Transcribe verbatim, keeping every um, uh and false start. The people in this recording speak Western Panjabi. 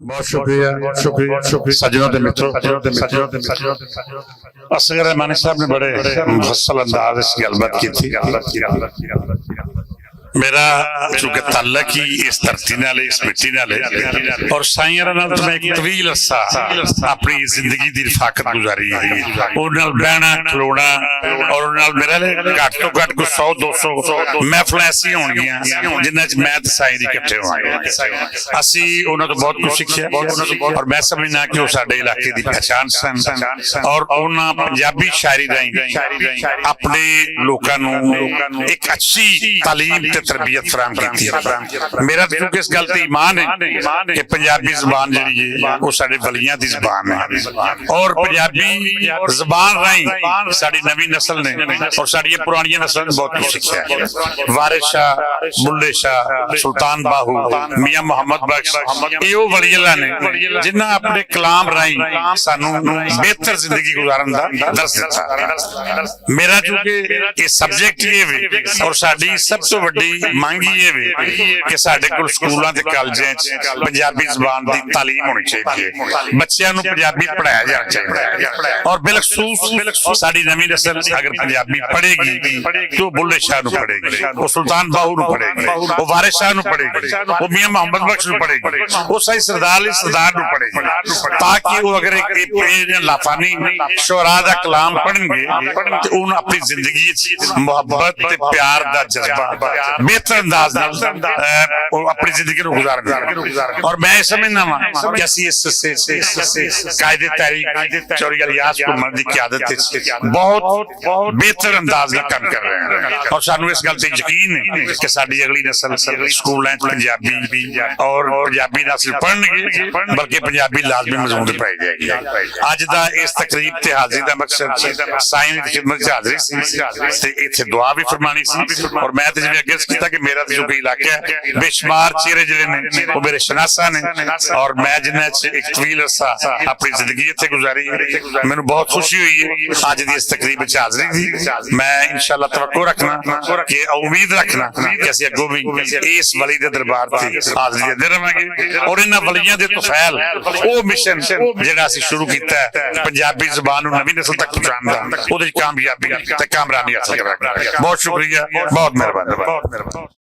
بہت شکریہ، شکریہ، شکریہ۔ سجنوں تے متروں، اصغر رحمانی صاحب نے بڑے مفصل انداز اس گل بات کی تھی۔ میرا چونکہ تعلق ہی اس دھرتی نال ہے، اس مٹی نال ہے، اور سائیں ہراں نال تو میں ایک طویل عرصہ اپنی زندگی دی رفاقت گزاری ہے۔ انہاں نال بہنا کھلونا، اور انہاں نال میرا لے گھٹ تو گھٹ کوئی سو دو سو محفل ایسی ہون گیاں جنہاں چ میں تے سائیں دی اکٹھے ہوئے۔ اسی انہاں تو بہت کچھ سیکھیا، اور میں سمجھنا کہ وہ ساڈے علاقے دی پہچان سن، اور انہاں پنجابی شاعری راہیں اپنے لوکاں نوں ایک اچھی تعلیم تے تربیت فراہم کیتی ہے۔ میرا تو کیونکہ اس گل تے ایمان ہے کہ پنجابی زبان جڑی ہے، وہ ساڈے ولیاں دی زبان ہے، اور پنجابی زبان راہیں ساڈی نویں نسل نے اور ساڈیاں پرانیاں نسلاں نے بہت کچھ سیکھیا ہے۔ وارث شاہ، بلے شاہ، سلطان باہو، میاں محمد بخش، یہ وہ ولی اللہ نے جنہاں اپنے کلام راہیں سانوں بہتر زندگی گزارن دا درس دتا۔ میرا چونکہ یہ سبجیکٹ یہ وے، اور ساڈی سب تو وڈی منگ یہ وے کہ ساڈے کول سکولاں تے کالجاں چ پنجابی زبان دی تعلیم ہونی چاہیے، بچیاں نوں پنجابی پڑھایا جانا چاہیے۔ اور بالخصوص ساڈی نویں نسل اگر پنجابی پڑھے گی تو بلے شاہ نوں پڑھے گی، وہ سلطان باہو نوں پڑھے گی، وہ وارث شاہ نوں پڑھے گی، وہ میاں محمد بخش نوں پڑھے گی، وہ سائیں سردار علی سردار نوں پڑھے گی، تاکہ وہ اگر ایک ایک لافانی شعراء دا کلام پڑھن گے تے انہاں اپنی زندگی وچ محبت تے پیار دا جذبہ بہتر انداز نال، اہ، وہ اپنی زندگی نوں گزارن گے۔ اور میں یہ سمجھنا وا کہ اسی اس سے قائد تحریک چوری الیاس کو من دی قیادت وچ بہت بہتر انداز نال کم کر رہے ہیں، اور سانو اس گل تے یقین ہے کہ ساڈی اگلی نسل سکولاں وچ پنجابی اور پنجابی نہ صرف پڑھن گے بلکہ پنجابی لازمی مضمون تے پڑھائی جائے گی۔ اج دا اس تقریب تے حاضری دا مقصد سائیں دی خدمت چ حاضری سی تے ایتھے دعا بھی فرمانی سی، اور میں تے جویں اگے عرض کیتا کہ میرا تے جو کوئی علاقہ ہے، بے شمار چہرے جڑے نے وہ میرے شناسہ نے، اور میں جنہاں چ ایک طویل عرصہ اپنی زندگی اتھے گزاری ہے، مینوں بہت خوشی ہوئی ہے اج دی اس تقریب وچ حاضری دی۔ میں انشاءاللہ توقع رکھنا کہ امید رکھنا کہ اسی اگوں بھی اس ولی دے دربار تے حاضری دے رہواں گے، اور انہاں ولیاں دے طفیل او مشن جڑا اسی شروع کیتا ہے پنجابی زبان نوں نویں نسل تک پہنچان دا، اودے وچ کامیابی تے کامرانی حاصل کراں گے۔ بہت شکریہ، بہت مہربانی۔